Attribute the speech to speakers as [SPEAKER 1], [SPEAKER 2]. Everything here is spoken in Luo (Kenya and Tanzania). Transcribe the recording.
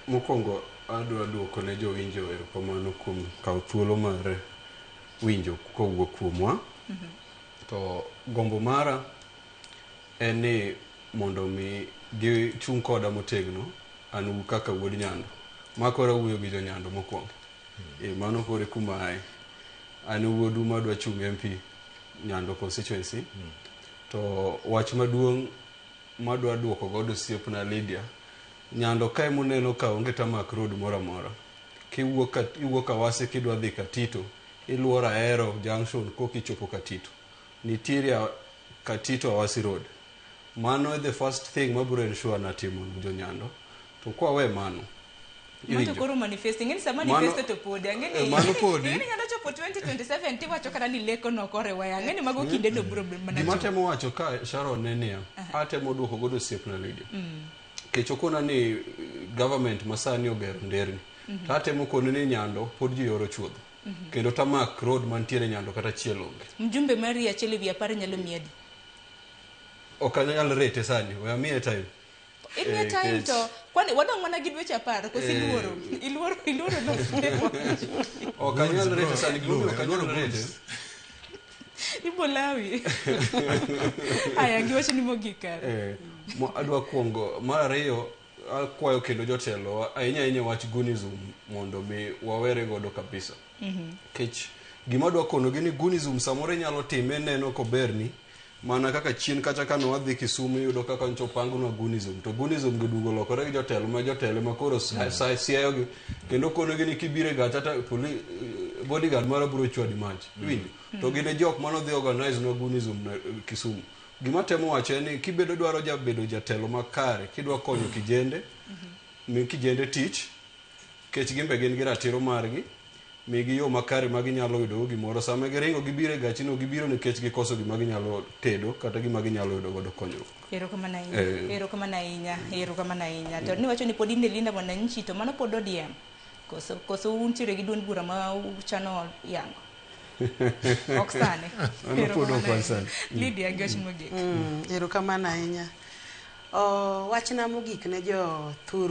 [SPEAKER 1] Mokwongo adwa duoko ne jowinjo erokamano kuom kawo thuolo mar winjo kowuok kuomwa. To gombo mara en ni mondo mi gichung' koda motegno an kaka wuod Nyando. Ma koro awuoyo gi jo Nyando mokwongo. Mano koro e kuma aye. An wuodu madwa chung' MP Nyando constituency. To wach maduong' madwa duoko godo osiepna Lydia, Nyando kae muneno ka onge tarmac road moro amora. Kiwuok Awasi kidwa dhi Katito, iluoro Ahero junction koka ichopo Katito. Nitiere Katito Awasi road. Mano e the first thing mabiro ensure natimo ne jo Nyando. To kwawe mano,
[SPEAKER 2] Mato
[SPEAKER 1] iwinjo?
[SPEAKER 2] koro manifesting. Ing'eni sama
[SPEAKER 1] Mano-
[SPEAKER 2] manifesto to podi. Ang'eni
[SPEAKER 1] Mano podi.
[SPEAKER 2] Ing'eni nyalo chopo 2027 tiwacho kata ni leko no kore weya. Ang'eni mago kinde no biro mana
[SPEAKER 1] Gima
[SPEAKER 2] chopo.
[SPEAKER 1] atemo wacho ka Sharon en niya, atemo duoko godo osiepna Lydia. Kech okona ni government masani ogero nderni. To atemo kone ni Nyando pod ji yoro chuodho. Kendo tarmac road mantiere Nyando kata achiel onge.
[SPEAKER 2] Mjumbe mari 1/10 nyalo miyi adi?
[SPEAKER 1] Ok anyal rate sani, we amiye time.
[SPEAKER 2] Imiye time to kwani wadong' mana gi dweche 10 koso iluoro? Iluoro no.
[SPEAKER 1] Ok anyal rate sani, gimomiyo ok anyal rate.
[SPEAKER 2] Ibolawi. Aya, giwachni mogik kare.
[SPEAKER 1] Adwa kuongo mar ariyo akwayo kendo jotelo ahinya ahinya wach Gunism mondo mi wawere godo kabisa. Kech gima adwa konogi ni Gunism samoro inyalo time neno koberni mana kaka chien kacha kane wadhi Kisumu iyudo kaka nyocha opangnwa Gunism to Gunism gi duogo lokore gi jotelo ma jotelo ma koro siayogi kendo konogi ni kibiro e gacha to bodyguard mara biro chwadi mach iwinjo to gin e jok mane odhi organize nwa Gunism na Kisumu. Gima temo wacho en ni kibedo dwaro jabedo jatelo makare kidwa konyo kijende mi kijende tich kech gimbe gin gi ratiro margi migi yo makare ma ginyalo yudo gimoro sama giringo gibiro e gachino gibiro nikech gikoso gima ginyalo tedo kata gima ginyalo yudo godo konyruok.
[SPEAKER 2] Erokamano ahinya. Erokamano ahinya. Erokamano ahinya. To niwacho ni pod in e Linda Mwananchi to mano pod ODM. Koso untiere gi duond bura ma uchano yango. Ok sani.
[SPEAKER 1] Mano pod ok wan sani.
[SPEAKER 2] Lydia, gi wach mogik.
[SPEAKER 3] Erokamano ahinya. Wachna mogik ne jo thuru